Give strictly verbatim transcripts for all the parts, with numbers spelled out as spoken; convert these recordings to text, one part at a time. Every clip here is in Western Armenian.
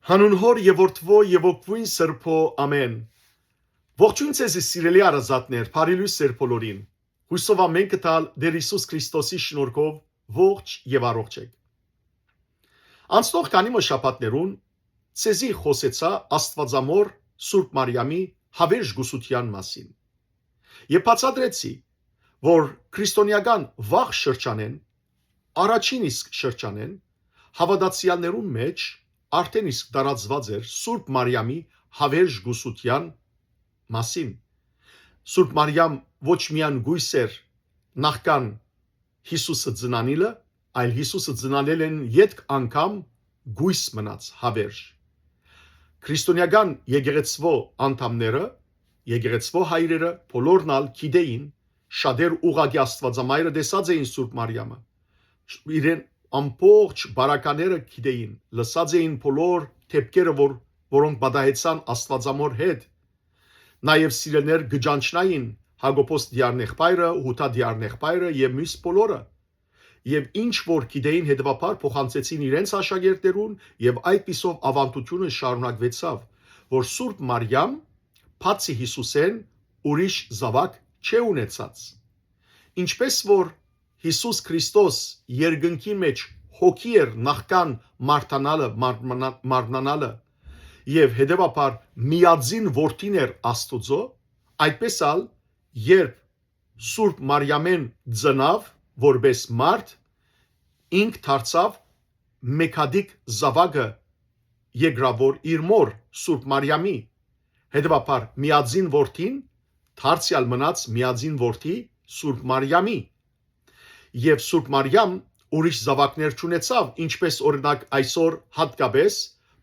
Հանուն Հօր եւ Որդւոյ եւ Ոգւոյն Սրբոյ, ամէն։ Ողջոյն ձեզի, սիրելի հարազատներ, բարի լոյս ձեր բոլորին։ Յուսով ամէն կը տալ Տէր Յիսուս Քրիստոսի շնորհքով ողջ եւ առողջ էք։ Անցնող քանի մը շաբաթներուն ձեզի խօսեցայ Աստուածամոր Սուրբ Մարիամի հաւերժ կուսութեան մասին։ Եւ բացատրեցի, որ քրիստոնեական վաղ շրջանէն, առաջին իսկ շրջանէն, հաւատացեալներուն մէջ արդէն իսկ տարածուած էր Սուրբ Մարիամի հաւերժ կուսութեան մասին։ Սուրբ Մարիամ ոչ միայն կոյս էր նախքան Յիսուսը ծնանիլը, այլ Յիսուսը ծնանելէն ետք անգամ կոյս մնաց հաւերժ։ Քրիստոնեական եկեղեցւոյ անդամները, եկեղեցւոյ հայրերը, բոլորն ալ գիտէին, շատեր ուղղակի Աստուածամայրը տեսած էին Սուրբ Մարիամը։ Իրեն ամբողջ բարակաները գիտէին, լսած էին բոլոր դէպքերը, որ, որոնք պատահեցան Աստուածամոր հետ։ Նաեւ սիրելիներ կը ճանչնային Յակոբոս դիառնեղբայրը, Յուդա դիառնեղբայրը եւ միւս բոլորը։ Եւ ինչ որ գիտէին, հետեւաբար փոխանցեցին իրենց աշակերտներուն, եւ այդպիսով աւանդութիւնը շարունակուեցաւ, որ Սուրբ Մարիամ, բացի Յիսուսէն, ուրիշ զաւակ չէ ունեցած։ Ինչպէս որ Յիսուս Քրիստոս երկնքի մէջ հոգի էր նախքան մարդանալը, մարմնա-, մարմնանալը, եւ հետեւաբար միածին որդին էր Աստուծոյ, այդպէս ալ երբ Սուրբ Մարիամէն ծնաւ որպէս մարդ, ինք դարձաւ մեկհատիկ զաւակը երկրաւոր իր մօր Սուրբ Մարիամի, հետեւաբար միածին որդին դարձեալ մնաց միածին որդի Սուրբ Մարիամի։ Եւ Սուրբ Մարիամ ուրիշ զաւակներ չունեցաւ, ինչպէս օրինակ այսօր յատկապէս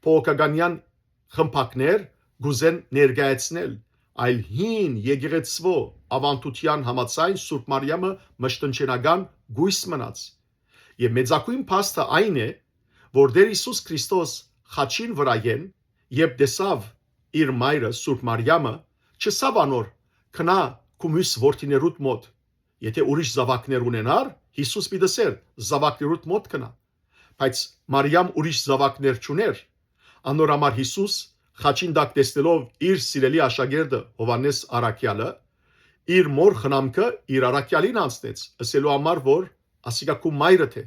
բողոքականեան խմբակներ կ'ուզեն ներկայացնել, այլ հին եկեղեցւոյ աւանդութեան համաձայն Սուրբ Մարիամը մշտնջենական կոյս մնաց։ Եւ մեծագոյն փաստը այն է, որ Տէր Յիսուս Քրիստոս խաչին վրայէն, երբ տեսաւ իր մայրը Սուրբ Մարիամը, չըսաւ անոր. «Գնա քու միւս որդիներուդ մօտ»։ Եթէ ուրիշ զաւակներ ունենար, Յիսուս պիտի ըսէր. «Զաւակներուդ մօտ գնա»։ Բայց Մարիամ ուրիշ զաւակներ չունէր։ Անոր համար Յիսուս, խաչին տակ տեսնելով իր սիրելի աշակերտը Յովհաննէս Առաքեալը, իր մօր խնամքը իր առաքեալին յանձնեց, ըսելու համար, որ ասիկա քու մայրդ է,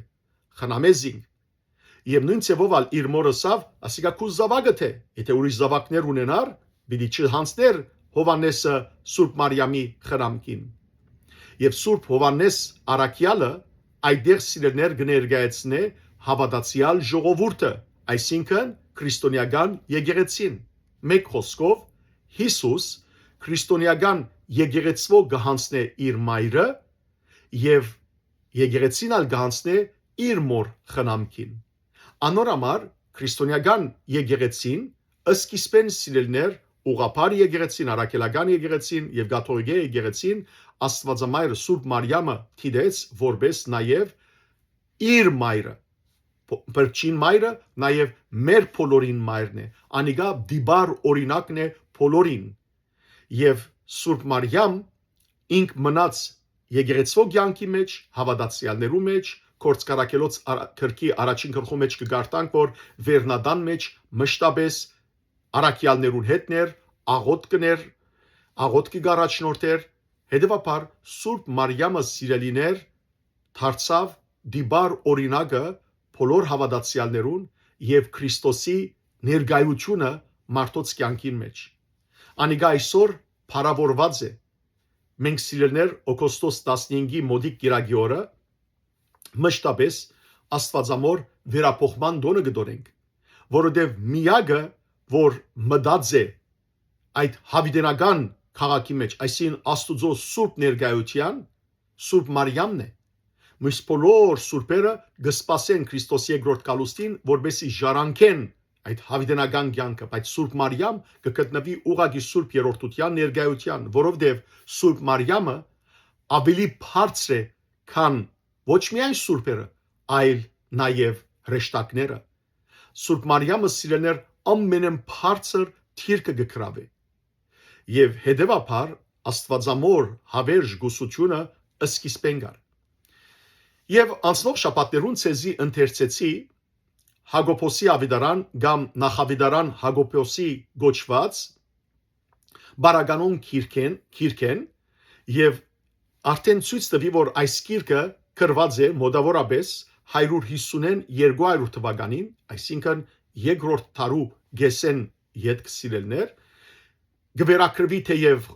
խնամէ զինք։ Եւ նոյն ձեւով ալ իր մօր ըսաւ, ասիկա քու զաւակդ է, եթէ ուրիշ զաւակներ ունենար, պիտի չյանձնէր Յովհաննէսը Սուրբ Մարիամի խնամքին։ Եւ Սուրբ Յովհաննէս Առաքեալը այդտեղ, սիրելիներ, կը ներկայացնէ հաւատացեալ ժողովուրդը, այսինքն՝ քրիստոնեական եկեղեցին։ Մէկ խօսքով, Յիսուս քրիստոնեական եկեղեցւոյ կը յանձնէ իր մայրը եւ եկեղեցին ալ կը յանձնէ իր մօր խնամքին։ Անոր համար քրիստոնեական եկեղեցին, սկիզբէն, սիրելիներ, ուղղափառ եկեղեցին, առաքելական եկեղեցին եւ կաթողիկէ եկեղեցին Աստուածամայրը Սուրբ Մարիամը դիտեց որպէս նաեւ իր մայրը, փ-, փրկչին մայրը, նաեւ մեր բոլորին մայրն է։ Անիկա տիպար օրինակն է բոլորին։ Եւ Սուրբ Մարիամ ինք մնաց եկեղեցւոյ կեանքի մէջ, հաւատացեալներու մէջ, Գործք Առաքելոց արա-, գրքի առաջին գլխու մէջ կը կարդանք, որ վերնատան մէջ մշտապէս առաքեալներուն հետն էր, աղօթք կ'ընէր, աղօթքը կ'առաջնորդէր, հետեւաբար Սուրբ Մարիամը, սիրելիներ, դարձաւ տիպար օրինակը բոլոր հաւատացեալներուն եւ Քրիստոսի ներկայութիւնը մարդոց կեանքին մէջ։ Անիկա այսօր փառաւորուած է։ Մենք, սիրելիներ, Օգոստոս տասնհինգի մօտիկ կիրակի օրը մշտապէս Աստուածամոր վերափոխման տօնը կը տօնենք, որովհետեւ միակը, որ մտած է այդ յաւիտենական քաղաքի մէջ, այսինքն՝ Աստուծոյ սուրբ ներկայութեան, Սուրբ Մարիամն է։ Մյուս բոլոր սուրբերը կը սպասեն Քրիստոս երկրորդ գալուստին, որպեսզի ժառանգեն այդ յաւիտենական կեանքը, բայց Սուրբ Մարիամ կը գտնուի ուղղակի Սուրբ Երրորդութեան ներկայութեան, որովհետեւ Սուրբ Մարիամը աւելի բարձր է, քան ոչ միայն սուրբերը, այլ նաեւ հրեշտակները։ Սուրբ Մարիամը, սիրելիներ, ամենէն բարձր դիրքը կը գրաւէ։ Եւ հետեւաբար Աստուածամոր հաւերժ կուսութիւնը սկիզբէն կար։ Եւ անցնող շաբաթներուն ձեզի ընթերցեցի Հակոբոսի աւետարան կամ նախաւետարան Հակոբոսի կոչուած պարագանոն գիրքէն, գիրքէն եւ արդեն ցոյց տուի, որ այս գիրքը գրուած է մօտաւորապէս հարիւր յիսունէն երկու հարիւր թուականին, այսինքն երկրորդ դարու կէսէն ետք, սիրելիներ, կը վերագրուի թէեւ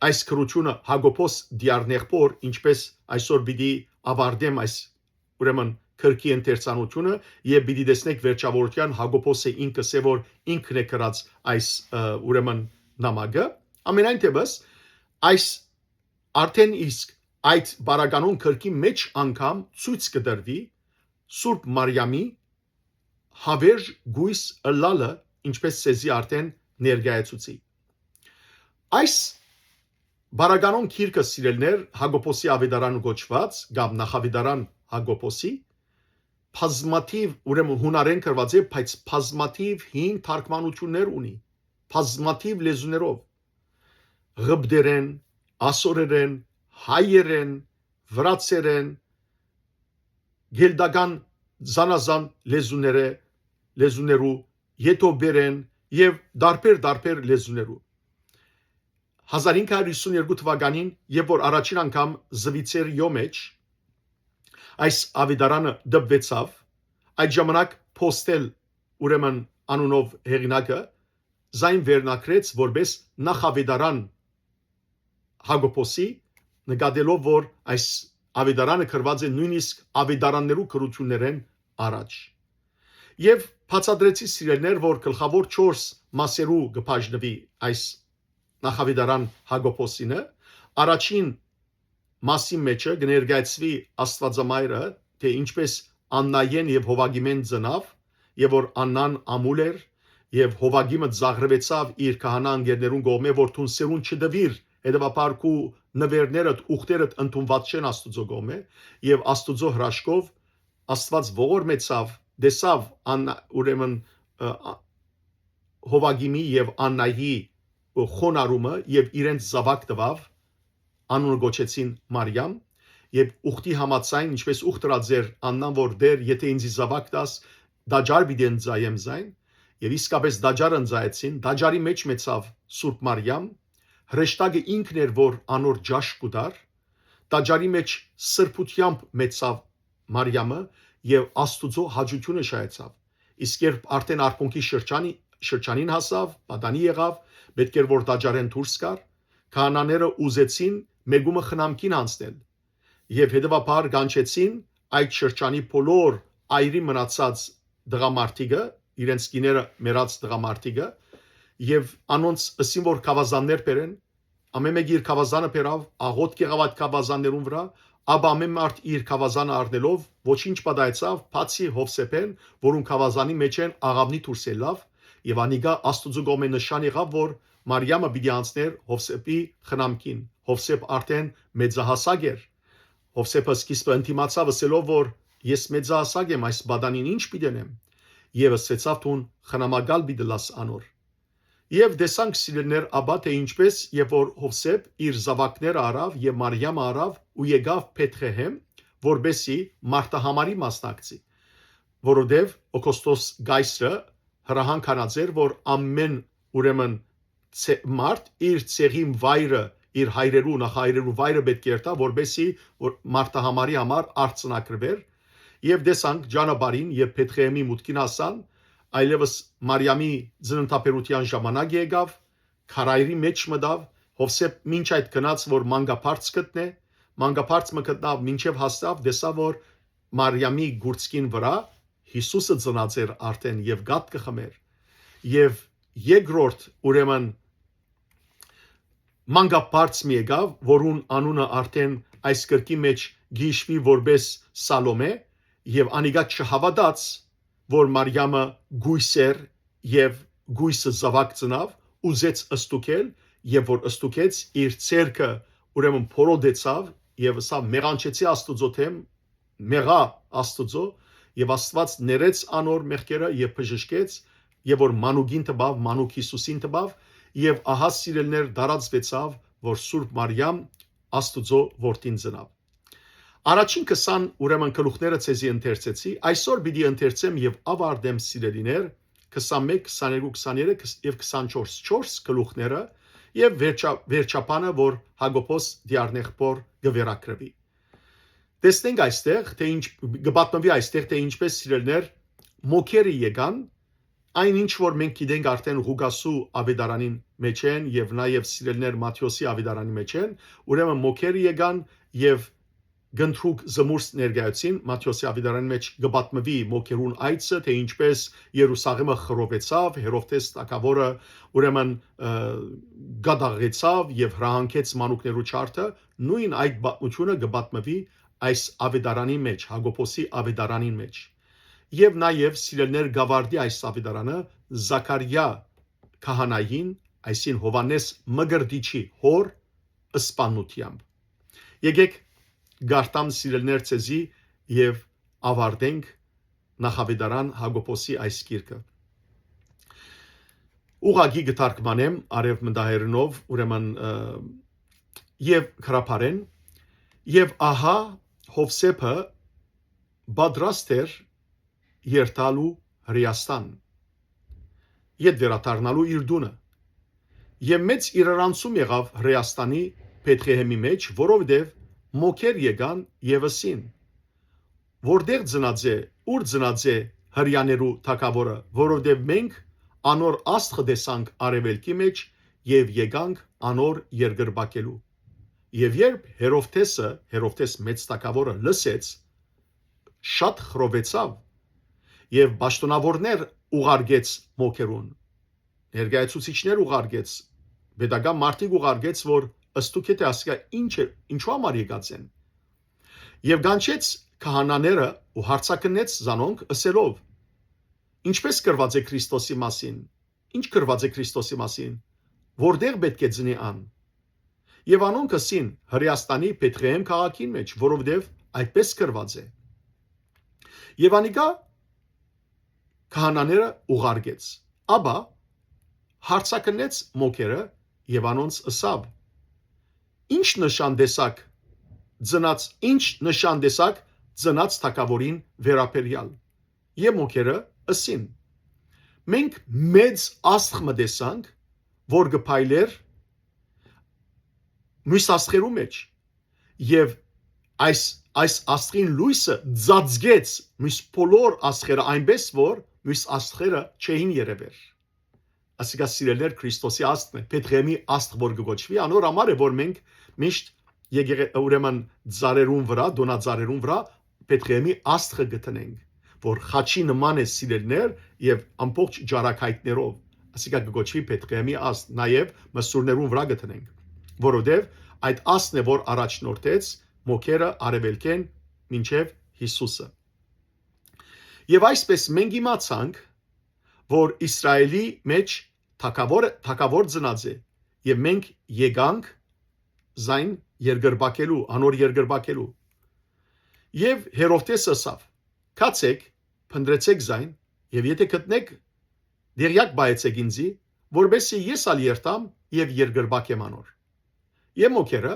այս գրութիւնը Հակոբոս Դիարնեղբոր, ինչպէս այսօր պիտի աւարտեմ այս, ուրեմն, գրքի ընթերցանութիւնը եւ պիտի տեսնէք վերջաւորութեան Հակոբոսը ինքը ըսէ, որ ինքն է գրած այս, ը, ուրեմն, նամակը։ Ամենայն դեպս, այս արդեն իսկ այդ պարագանոն գրքի մէջ անգամ ցոյց կը տրուի Սուրբ Մարիամի հավերժ կոյս ըլլալը, ինչպէս ձեզի արդեն ներկայացուցի։ Այս պարագանոն գիրքը, սիրելիներ, Հակոբոսի աւետարան կոչուած կամ նախաւետարան Հակոբոսի, բազմաթիւ, ուրեմն, յունարէն գրուած է, բայց բազմաթիւ հին թարգմանութիւններ ունի, բազմաթիւ լեզուներով, ղպտերէն, ասորերէն, հայերէն, վրացերէն, կելտական զանազան լեզուներէ, լեզուներու, եթովերէն եւ տարբեր, տարբեր լեզուներու։ Հազար հինգ հարիւր յիսուն երկու թուականին, երբ որ առաջին անգամ Զուիցերիոյ մէջ այս աւետարանը տպուեցաւ, այդ ժամանակ Փոստել, ուրեմն, անունով հեղինակը զայն վերնագրեց որպէս նախաւետարան Հակոբոսի, նկատելով որ այս աւետարանը գրուած է նոյնիսկ աւետարաններու գրութիւններէն առաջ։ Եւ բացատրեցի, սիրելիներ, որ գլխաւոր չորս մասերու կը բաժնուի այս նախաւետարան Հակոբոսինը։ Առաջին մասի մէջը կը ներկայացուի Աստուածամայրը, թէ ինչպէս Աննայէն եւ Յովակիմէն ծնաւ, եւ որ Աննան ամուլ էր, եւ Յովակիմը ծաղրուեցաւ իր քահանայ ընկերներուն կողմէ, որ դուն սերունդ չտուիր, հետեւաբար քու նուէրներդ, ուղտերդ ընդունուած չեն Աստուծոյ կողմէ, եւ Աստուծոյ հրաշքով Աստուած ողորմեցաւ, տեսաւ Աննա, ուրեմն, ը, ա-, Յովակիմի եւ Աննայի խոնարհումը եւ իրենց զաւակ տուաւ, անունը կոչեցին Մարիամ, եւ ուխտի համաձայն, ինչպէս ուխտ ըրած էր Աննան, որ Տէր, եթէ ինծի զաւակ տաս, տաճար պիտի ընծայեմ զայն, եւ իսկապէս տաճար ընծայեցին, տաճարի մէջ մեծաւ Սուրբ Մարիամ, հրեշտակը ինքն էր, որ անոր ճաշ կու տար, տաճարի մէջ սրբութեամբ մեծաւ Մարիամը եւ Աստուծոյ հաճութիւնը շայեցաւ։ Իսկ երբ արդեն արբունքի շրջանի-, շրջանին հասաւ, պատանի եղաւ, պէտք էր որ տաճարէն դուրս գար, քահանաները ուզեցին մեկումը խնամքին յանձնել եւ հետեւաբար կանչեցին այդ շրջանի բոլոր այրի մնացած տղամարդիկը, իրենց կիները մեռած տղամարդիկը, եւ անոնց ըսին որ գաւազաններ բերեն, ամէն մէկը իր գաւազանը բերաւ, աղօթք եղաւ այդ գաւազաններուն վրայ, ապա ամէն մարդ իր գաւազանը առնելով ոչինչ պատահեցաւ, բացի Յովսէփէն, որուն գաւազանի մէջէն աղաւնի դուրս ելլաւ, եւ անիկա Աստուծոյ կողմէ նշան եղաւ, որ Մարիամը պիտի անցներ Յովսէփի խնամքին։ Յովսէփ արդեն մեծահասակ էր։ Յովսէփը սկիզբը ընդդիմացաւ ըսելով, որ «Ես մեծահասակ եմ, այս պատանին ի՞նչ պիտի ընեմ»։ Եւ ըսեցաւ. «Դուն խնամակալ պիտի ըլլաս անոր»։ Եւ տեսանք, սիրելիներ, ապա թէ ինչպէս, երբ որ Յովսէփ իր զաւակները առաւ եւ Մարիամը առաւ ու եկաւ Բեթղեհեմ, որպէսի մարտահամարի մասնակցի, որովհետեւ Օգոստոս կայսրը հրահանգանած էր, որ ամէն, ուրեմն, ցե-, մարդ իր ցեղին վայրը, իր հայրերու, նախահայրերու վայրը պէտք է երթայ, որպէսի որ մարտահամարի համար արձանագրուէր։ Եւ տեսանք ճանապարհին, երբ Բեթղեհեմի մուտքին հասան, այլեւս Մարիամի ծննդաբերութեան ժամանակ եկաւ, քարայրի մէջ մտաւ, Յովսէփ մինչ այդ գնաց որ մանկաբարձ գտնէ, մանկաբարձ մը գտնաւ, մինչեւ հասաւ, տեսաւ որ Մարիամի գուրցքին վրայ Յիսուսը ծնած էր արդեն եւ կաթ կը խմէր։ Եւ երկրորդ, ուրեմն, մանկաբարձ մը եկաւ, որուն անունը արդեն այս գրքի մէջ գիշվի որպէս Սալոմէ, եւ անիկա չհաւատաց, որ Մարիամը կոյս էր եւ կոյսը զաւակ ծնաւ, ուզեց ստուգել, եւ որ ստուգեց, իր ձեռքը, ուրեմն, փորոտեցաւ եւ ըսաւ. «Մեղանչեցի Աստուծոյ դէմ, մեղայ Աստուծոյ», եւ Աստուած ներեց անոր մեղքերը եւ բժշկեց, եւ որ մանուկին տուաւ, մանուկ Յիսուսին տուաւ, եւ ահա, սիրելիներ, տարածուեցաւ, որ Սուրբ Մարիամ Աստուծոյ որդին ծնաւ։ Առաջին քսան, ուրեմն, գլուխները ձեզի ընթերցեցի, այսօր պիտի ընթերցեմ եւ աւարտեմ, սիրելիներ, քսանմէկ, քսաներկու, քսաներեք եւ քսանչորս, չորս գլուխները եւ վերջա-, վերջաբանը, որ Յակոբոս դիառնեղբոր կը վերագրուի։ Տեսնենք այստեղ, թե ինչ, կը պատմուի այստեղ, թե ինչպես, սիրելիներ, մոքերը եկան, այն ինչ որ մենք գիտենք արդեն Ղուկասու աւետարանին մէջ են եւ նաեւ, սիրելիներ, Մատթէոսի աւետարանի մէջ են, ուրեմն մոքերը եկան եւ կնդրուկ զմուրս ներկայացին։ Մատթէոսի աւետարանի մէջ կը պատմուի մոքերուն այցը, թե ինչպես Երուսաղէմը խռովեցաւ, Հերովդէս թագաւորը, ուրեմն, ը, կատաղեցաւ եւ հրահանգեց մանուկներու չարդը, նոյն այդ պատմութիւնը կը պատմուի այս աւետարանի մէջ, Յակոբոսի աւետարանին մէջ։ Եւ նաեւ, սիրելիներ, կ'աւարտի այս աւետարանը Զաքարիա քահանային, այսին Յովհաննէս Մկրտիչի հօր սպաննութեամբ։ Եկեք կարդամ, սիրելիներ, ձեզի եւ աւարտենք նախաւետարան Յակոբոսի այս գիրքը։ Ուղղակի կը թարգմանեմ արեւմտահայերէնով, ուրեմն, ը, եւ գրաբարէն, եւ ահա Յովսէփը պատրաստ էր երթալու Հրեաստան, ետ վերադառնալու իր տունը։ Եւ մեծ իրարանցում եղաւ Հրեաստանի Բեթղեհեմի մէջ, որովհետեւ մոքեր եկան եւ ըսին. "Որտեղ ծնած է, ո՞ւր ծնած է Հրեաներու թագաւորը, որովհետեւ մենք անոր աստղը տեսանք արեւելքի մէջ եւ եկանք անոր երկրպագելու"։ Եւ երբ Հերովդէսը, Հերովդէս մեծ թագաւորը լսեց, շատ խռովեցաւ եւ պաշտօնաւորներ ուղարկեց մոքերուն, ներկայացուցիչներ ուղարկեց, պետական մարդիկ ուղարկեց, որ ստուգէ, թե ասիկա ինչ է, ինչու համար եկած են։ Եւ կանչեց քահանաները ու հարցակնեց զանոնք, ըսելով. "Ինչպես գրված է Քրիստոսի մասին, ինչ գրված է Քրիստոսի մասին, որտեղ պէտք է ծնի ան"։ Եւ անոնք ըսին. "Հրեաստանի Բեթղեհեմ քաղաքին մէջ, որովհետեւ այդպես գրված է"։ Եւ անիկա քահանաները ուղարկեց։ Ապա հարցակնեց մոքերը եւ անոնց ըսաւ. "Ինչ նշան տեսաք ծնած, ինչ նշան տեսաք ծնած թագաւորին վերաբերեալ"։ Եւ մոքերը ըսին. "Մենք մեծ աստղ մը տեսանք, որ կը փայլեր մյուս աստղերու մէջ, եւ այս, այս աստղին լոյսը ծածկեց մյուս բոլոր աստղերը, այնպես որ մյուս աստղերը չէին երեւեր"։ Ասիկա, սիրելիներ, Քրիստոսի աստղն է, Բեթղեհեմի աստղ որ կը կոչուի, անոր համար է, որ մենք միշտ եկեղէ-, ուրեմն, ծառերուն վրայ, տոնածառերուն վրայ Բեթղեհեմի աստղը կը դնենք, որ խաչի նման է, սիրելիներ, եւ ամբողջ ճառագայթներով։ Ասիկա կը կոչուի Բեթղեհեմի աստղ, նաեւ մսուրներուն վրայ կը դնենք, որովհետեւ այդ աստն է, որ առաջնորդեց մոքերը արեւելքէն մինչեւ Յիսուսը։ Եւ այսպես մենք իմացանք, որ Իսրայելի մէջ թագաւոր, թագաւոր ծնած է, եւ մենք եկանք զայն երկրպագելու, անոր երկրպագելու։ Եւ Հերովդէս ըսաւ. "Գացեք, փնտրեցեք զայն, եւ եթէ գտնեք, դեղեակ պահեցեք ինձի, որպեսզի ես ալ երթամ եւ երկրպագեմ անոր"։ Եւ մոքերը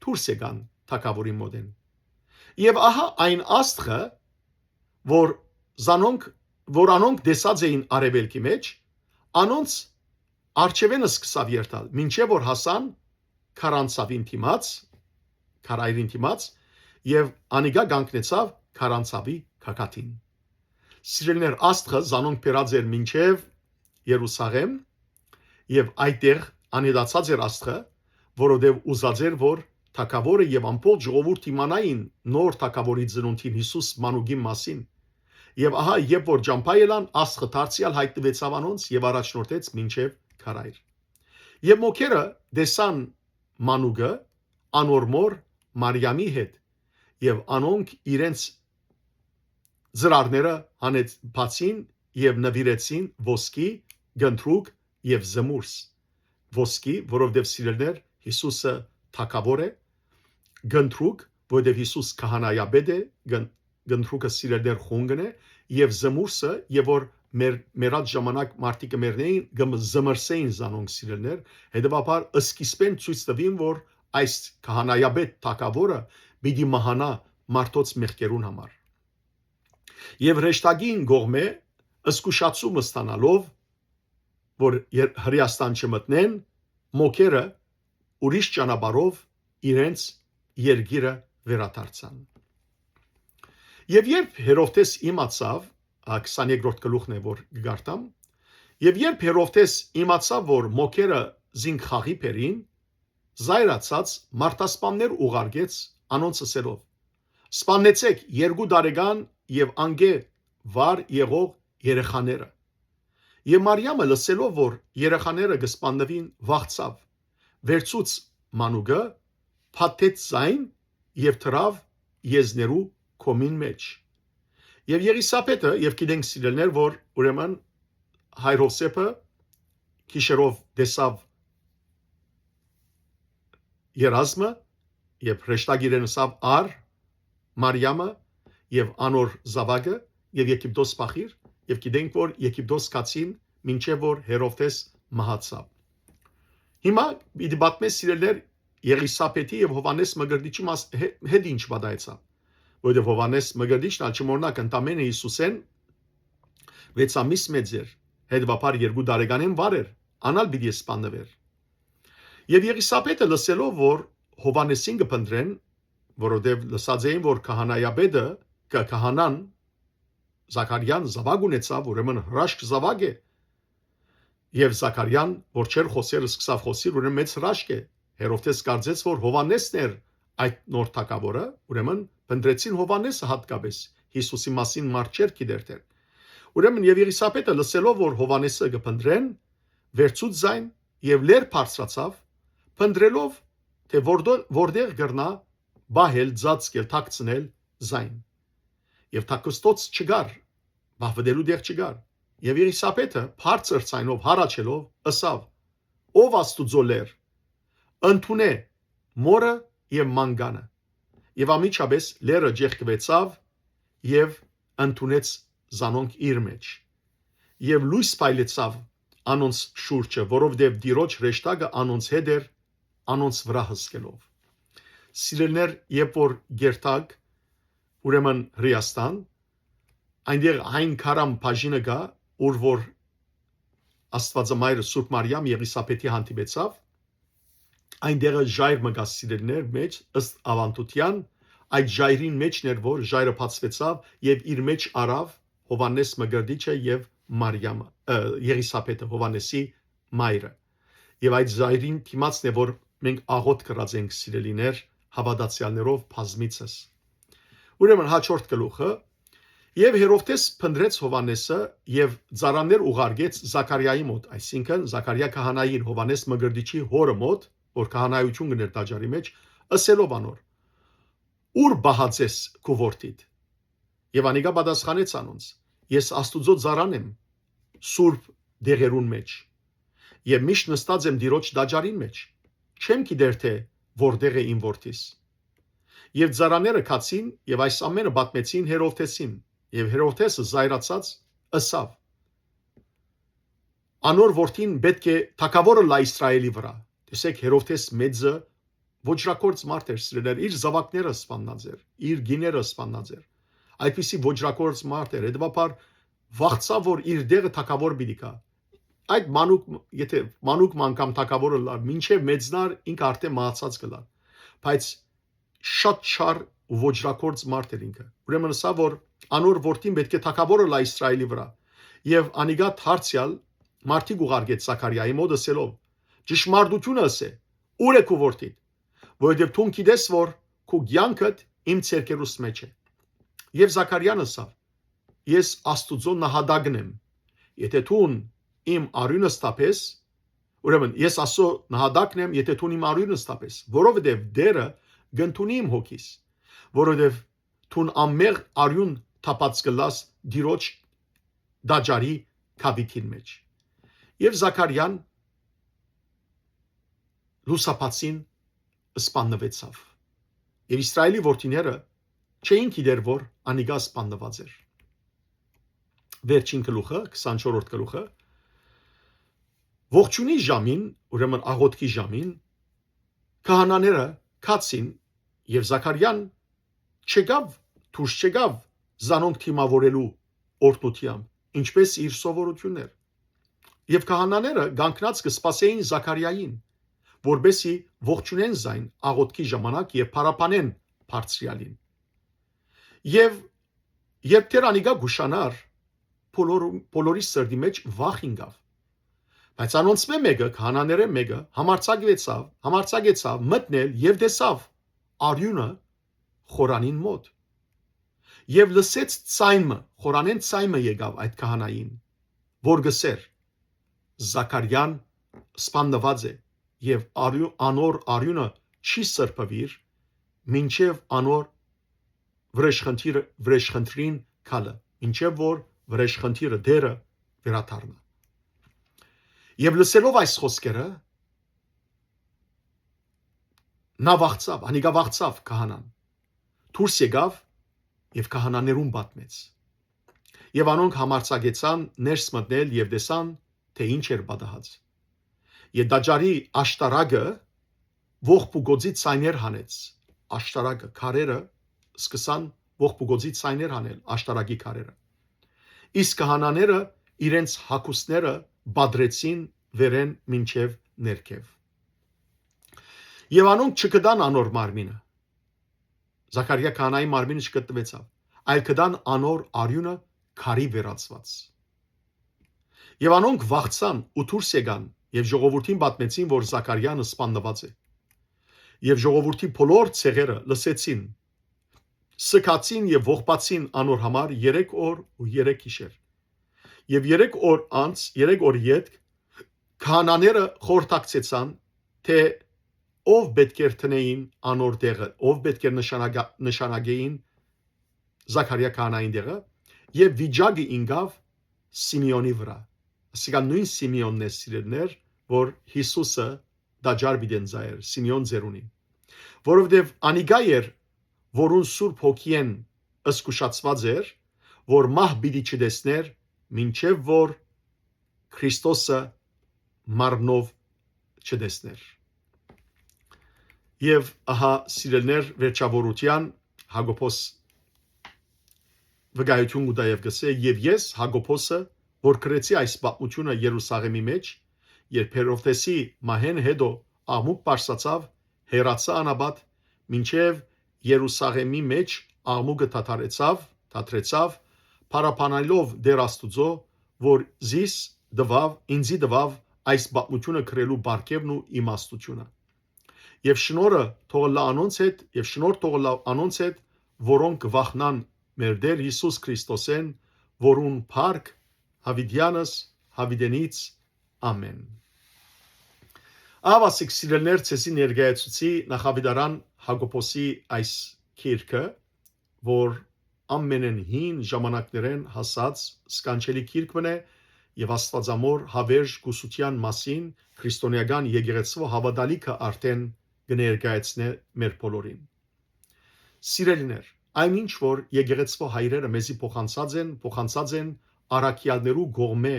դուրս եկան թագաւորին մօտէն։ Եւ ահա այն աստղը, որ զանոնք, որ անոնք տեսած էին արեւելքի մէջ, անոնց առջեւէն սկսաւ երթալ, մինչեւ որ հասան քարանցաւին դիմաց, քարայրին դիմաց, եւ անիկա կանգնեցաւ քարանցաւի գագաթին։ Սիրելիներ, աստղը զանոնք բերած էր մինչեւ Երուսաղէմ, եւ այդտեղ անհետացած էր աստղը, որովհետեւ ուզած էր, որ թագաւորը եւ ամբողջ ժողովուրդ իմանային նոր թագաւորի ծնունդին, Յիսուս մանուկին մասին։ Եւ ահա, երբ որ ճամբայ ելան, աստղը դարձեալ յայտնուեցաւ անոնց եւ առաջնորդեց մինչեւ քարայր։ Եւ մոքերը տեսան մանուկը անոր մօր Մարիամի հետ, եւ անոնք իրենց ծրարները հանեց, բացին եւ նուիրեցին ոսկի, կնդրուկ եւ զմուրս։ Ոսկի, որովհետեւ, սիրելիներ, Յիսուսը թագաւոր է, կնդրուկ, որովհետեւ Յիսուս քահանայապետ է, կն-, կնդրուկը, սիրելիներ, խունկն է, եւ զմուրսը, եւ որ մեր, մեր այդ ժամանակ մարդիկ կը մեռնեին, կը զմրսեին զանոնք, սիրելիներ, հետեւաբար սկիզբէն ցոյց տուին, որ այս քահանայապետ թագաւորը պիտի մահանայ մարդոց մեղքերուն համար։ Եւ հրեշտակին կողմէ զգուշացում ստանալով, որ եր-, Հրեաստան չմտնեն, մոկերը ուրիշ ճանապարհով իրենց երկիրը վերադարձան։ Եւ երբ Հերովդէս իմացաւ, ա, քսաներկրորդ գլուխն է, որ կգարտամ, եւ երբ Հերովդէս իմացաւ, որ մոկերը զինք խաղի բերին, զայրացած մարդասպաններ ուղարկեց անոնց ըսելով. «Սպաննեցէք երկու տարեկան եւ անկէ վար եղող երեխաները»։ Եւ Մարիամը, լսելով որ երեխաները կը սպաննուին, վախցաւ, վերցուց մանուկը, փաթթեց զայն եւ դրաւ եզներու քոմին մէջ։ Եւ Եղիսաբեթը, եւ գիտենք, սիրելիներ, որ ուրեմն հայր Յովսէփը գիշերով տեսաւ երազմը, եւ հրեշտակ իրեն ըսաւ. «Առ Մարիամը եւ անոր զաւակը եւ Եգիպտոս փախիր», եւ գիտենք, որ Եգիպտոս գացին, մինչեւ որ Հերովդէս մահացաւ։ Հիմա պիտի պատմեմ, սիրելիներ, Եղիսաբեթի եւ Յովհաննէս Մկրտիչի մաս-, հե-, հետ ինչ պատահեցաւ, որովհետեւ Յովհաննէս Մկրտիչն ալ, չմոռնաք, ընդամենը Յիսուսէն վեց ամիս մեծ էր, հետեւաբար երկու տարեկանէն վար էր, ան ալ պիտի սպաննուէր։ Եւ Եղիսաբեթը, լսելով որ Յովհաննէսին կը փնտռեն, որովհետեւ լսած էին որ քահանայապետը, կ-, քահանան Զաքարիան զաւակ ունեցաւ, ուրեմն հրաշք զաւակ է։ Եւ Զաքարիան, որ չէր խօսեր, սկսաւ խօսիլ, ուրեմն մեծ հրաշք է։ Հերովդէս կարծեց որ Յովհաննէսն էր այդ նոր թագաւորը, ուրեմն փնտռեցին Յովհաննէսը յատկապէս, Յիսուսի մասին մարդ չէր գիտեր դեռ։ Ուրեմն եւ Եղիսաբեթը, լսելով որ Յովհաննէսը կը փնտռեն, վերցուց զայն եւ լեռ բարձրացաւ, փնտռելով թէ որտե-, որտեղ կրնայ պահել, ծածկել, թաքցնել զայն։ Եւ թաքստոց չկար, պահուելու տեղ չկար։ Եւ Եղիսաբեթը բարձր ձայնով հառաչելով ըսաւ. «Ով Աստուծոյ լեռ, ընդունէ մօրը եւ մանկանը»։ Եւ անմիջապէս լեռը ճեղքուեցաւ եւ ընդունեց զանոնք իր մէջ։ Եւ լոյս փայլեցաւ անոնց շուրջը, որովհետեւ Տիրոջ հրեշտակը անոնց հետ էր, անոնց վրայ հսկելով։ Սիրելիներ, երբ որ գերտակ, ուրեմն Հրեաստան, այնտեղ այն քարամ բաժինը կայ, ուր որ Աստուածամայրը Սուրբ Մարիամ Եղիսաբեթի հանդիպեցաւ, այնտեղը ժայռ մը կայ, սիրելիներ, մէջ, ըստ աւանդութեան, այդ ժայռին մէջն էր, որ ժայռը բացուեցաւ եւ իր մէջ առաւ Յովհաննէս Մկրտիչը եւ Մարիամը, ը, Եղիսաբեթը, Յովհաննէսի մայրը։ Եւ այդ ժայռին դիմացն է, որ մենք աղօթք կրած ենք, սիրելիներ, հաւատացեալներով բազմիցս։ Ուրեմն հաջորդ գլուխը. «Եւ Հերովդէս փնտռեց Յովհաննէսը եւ ծառաներ ուղարկեց Զաքարիայի մօտ», այսինքն Զաքարիա քահանային, Յովհաննէս Մկրտիչի հօրը մօտ, որ քահանայութիւն կ'ընէր տաճարի մէջ, ըսելով անոր. «Ո՞ւր պահած ես քու որդիդ»։ Եւ անիկա պատասխանեց անոնց. «Ես Աստուծոյ ծառան եմ սուրբ դեղերուն մէջ, եւ միշտ նստած եմ Տիրոջ տաճարին մէջ, չեմ գիտեր թէ որտեղ է իմ որդիս»։ Եւ ծառաները գացին եւ այս ամէնը պատմեցին Հերովդէսին, եւ Հերովդէսը զայրացած ըսաւ. «Անոր որդին պէտք է թագաւոր ըլլայ Իսրայէլի վրայ»։ Տեսեք, Հերովդէս մեծը ոճրագործ մարդ էր, սիրելիներ, իր զաւակները սպաննած էր, իր կիները սպաննած էր։ Այդպիսի ոճրագործ մարդ էր, հետեւաբար վախցաւ, որ իր դեղը թագաւոր պիտի գայ։ Այդ մանուկ, եթե մանուկ մը անգամ թագաւոր ըլլար, մինչեւ մեծնար, ինքը արդեն մահացած կ'ըլլար։ Բայց շատ չար ու ոճրագործ մարդ էր ինքը։ Ուրեմն ըսաւ, որ անոր որդին պէտք է թագաւոր ըլլայ Իսրայէլի վրայ։ Եւ անիկա դարձեալ մարդիկ ուղարկեց Զաքարիայի մօտ, ըսելով. «Ճշմարտութիւնը ըսէ, ո՞ւր է քու որդիդ, որովհետեւ դուն գիտես, որ քու կեանքդ իմ ձեռքերուս մէջ է»։ Եւ Զաքարիան ըսաւ. «Ես Աստուծոյ նահատակն եմ, եթե դուն իմ արիւնս թափես, ուրեմն ես Աստուծոյ նահատակն եմ, եթե դուն իմ արիւնս թափես, որովհետեւ Տէրը կ'ընդունի իմ հոգիս, որովհետեւ դուն անմեղ արիւն թափած կ'ըլլաս Տիրոջ տաճարի գաւիթին մէջ»։ Եւ Զաքարիան լուսաբացին սպաննուեցաւ։ Եւ Իսրայէլի որդիները չէին գիտեր, որ անիկա սպաննուած էր։ Վերջին գլուխը, քսանչորրորդ գլուխը. Ողջունի ժամին, ուրեմն աղօթքի ժամին, քահանաները գացին եւ Զաքարիան չեկաւ, դուրս չեկաւ զանոնք դիմաւորելու օրհնութեամբ, ինչպես իր սովորութիւնն էր։ Եւ քահանաները կանգնած կը սպասէին Զաքարիային, որպեսզի ողջունեն զայն աղօթքի ժամանակ եւ փառաբանեն Բարձրեալին։ Եւ երբ դեռ անիկա կուշանար, բոլոր, բոլորի սրտի մեջ վախ ինկաւ։ Բայց անոնցմէ մէկը, քահանաներէն մէկը, համարձակվեցաւ, համարձակեցաւ մտնել եւ տեսաւ արիւնը խորանին մօտ։ Եւ լսեց ձայն մը, խորանէն ձայն մը եկաւ այդ քահանային, որ կ'ըսէր. «Զաքարիան սպաննուած է, եւ արիւ-, անոր արիւնը չի սրբուիր, մինչեւ անոր վրեժխնդիրը, վրեժխնդրին գալը, մինչեւ որ վրեժխնդիրը դերը վերադառնայ»։ Եւ լսելով այս խօսքերը, նա վախցաւ, անիկա վախցաւ քահանան, դուրս եկաւ եւ քահանաներուն պատմեց։ Եւ անոնք համարձակեցան ներս մտնել եւ տեսան, թէ ինչ էր պատահած։ Եւ տաճարի աշտարակը ողբուկոծի ձայներ հանեց։ Աշտարակը, քարերը սկսան ողբուկոծի ձայներ հանել, աշտարակի քարերը։ Իսկ քահանաները իրենց հագուստները բադրեցին վերէն մինչեւ ներքեւ։ Եւ անոնք չգտան անոր մարմինը, Զաքարիա քահանայի մարմինը չգտնուեցաւ, այլ գտան անոր արիւնը քարի վերածուած։ Եւ անոնք վախցան ու դուրս եկան եւ ժողովուրդին պատմեցին, որ Զաքարիան սպաննուած է։ Եւ ժողովուրդի բոլոր ցեղերը լսեցին, սկացին եւ ողբացին անոր համար երեք օր ու երեք գիշեր։ Եւ երեք օր անց, երեք օր ետք, քահանաները խորհրդակցեցան, թէ ով պէտք էր դնէին անոր տեղը, ով պէտք էր նշանակա-, նշանակեին Զաքարիա քահանային տեղը, եւ վիճակը ինկաւ Սիմէոնի վրայ։ Ասիկա նոյն Սիմէոնն է, սիրելիներ, որ Յիսուսը տաճար պիտի ընծայէր, Սիմէոն ծերունին։ Որովհետեւ անիկա էր, որուն Սուրբ Հոգիէն զգուշացուած էր, որ մահ պիտի չտեսներ, մինչեւ որ Քրիստոսը մարմնով չտեսներ։ Եւ ահա, սիրելիներ, վերջաւորութեան Յակոբոս վկայութիւն կու տայ եւ կ'ըսէ. «Եւ ես, Յակոբոսը, որ գրեցի այս պատմութիւնը Երուսաղէմի մէջ, երբ Հերովդէսի մահէն յետոյ աղմուկ բարձրացաւ, հեռացայ անապատ, մինչեւ Երուսաղէմի մէջ աղմուկը դադարեցաւ, դադրեցաւ, փառաբանելով Տէր Աստուծոյ, որ զիս տուաւ, ինծի տուաւ այս պատմութիւնը գրելու պարգեւն ու իմաստութիւնը։ Եւ շնորհը թող ըլլայ անոնց հետ, եւ շնորհ թող ըլլայ անոնց հետ, որոնք կը վախնան մեր Տէր Յիսուս Քրիստոսէն, որուն փառք յաւիտեանս յաւիտենից։ Ամէն»։ Ահա, սիրելիներ, ձեզի ներկայացուցի նախաւիտարան Յակոբոսի այս գիրքը, որ ամենէն հին ժամանակներէն հասած սքանչելի գիրք մըն է եւ Աստուածամօր հաւերժ կուսութեան մասին քրիստոնէական եկեղեցւոյ հաւատալիքը արդէն կը ներկայացնէ մեր բոլորին։ Սիրելիներ, այն ինչ որ եկեղեցւոյ հայրերը մեզի փոխանցած են, փոխանցած են առաքեալներու կողմէ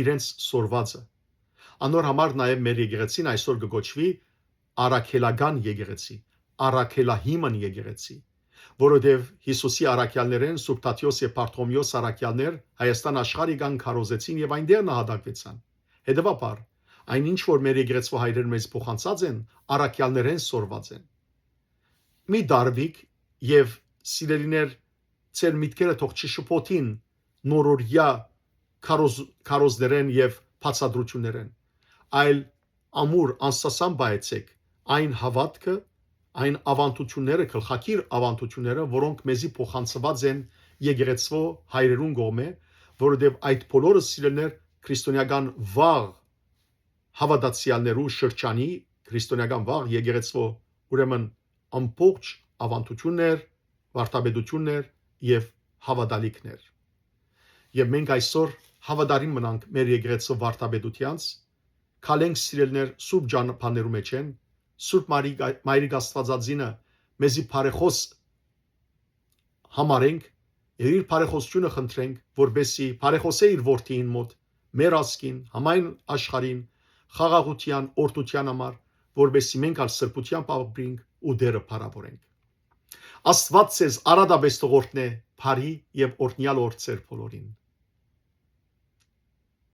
իրենց սորվածը։ Անոր համար նաեւ մեր եկեղեցին այսօր կը կոչուի առաքելական եկեղեցի, առաքելահիմն եկեղեցի, որովհետեւ Յիսուսի առաքեալներէն Սուրբ Թադէոս եւ Բարթողմէոս առաքեալներ Հայաստան աշխարհ եկան, քարոզեցին եւ այնտեղ նահատակվեցան։ Հետեւաբար, այն ինչ որ մեր եկեղեցւոյ հայրերը մեզ փոխանցած են, առաքեալներէն սորված են։ Մի դարվիք եւ, սիրելիներ, ձեր միտքերը թող չշփոթին նորօրյա քարոզ-, քարոզներէն եւ բացատրութիւններէն, այլ ամուր անսասան պահեցէք այն հաւատքը, այն աւանդութիւնները, գլխակիր աւանդութիւնները, որոնք մեզի փոխանցուած են եկեղեցւոյ հայրերուն կողմէ, որովհետեւ այդ բոլորը, սիրելիներ, քրիստոնեական վաղ հաւատացեալներու շրջանի, քրիստոնեական վաղ եկեղեցւոյ, ուրեմն, ամբողջ աւանդութիւններ, վարդապետութիւններ եւ հաւատալիքներ։ Եւ մենք այսօր հաւատարիմ մնանք մեր եկեղեցու վարդապետութեանց, քալենք, սիրելիներ, սուրբ ճանապարհներու մէջ են, Սուրբ Մարի-, Մայրիկ Աստուածածինը մեզի բարեխօս համարենք եւ իր բարեխօսութիւնը խնդրենք, որպեսզի բարեխօսէ իր որդիին մօտ, մեր ազգին, համայն աշխարհին, խաղաղութեան, օրհնութեան համար, որպեսզի մենք ալ սրբութեամբ ապրենք ու Տէրը փառաւորենք։ Աստուած ձեզ առատապէս թող օրհնէ բարի եւ օրհնեալ օր ձեր բոլորին։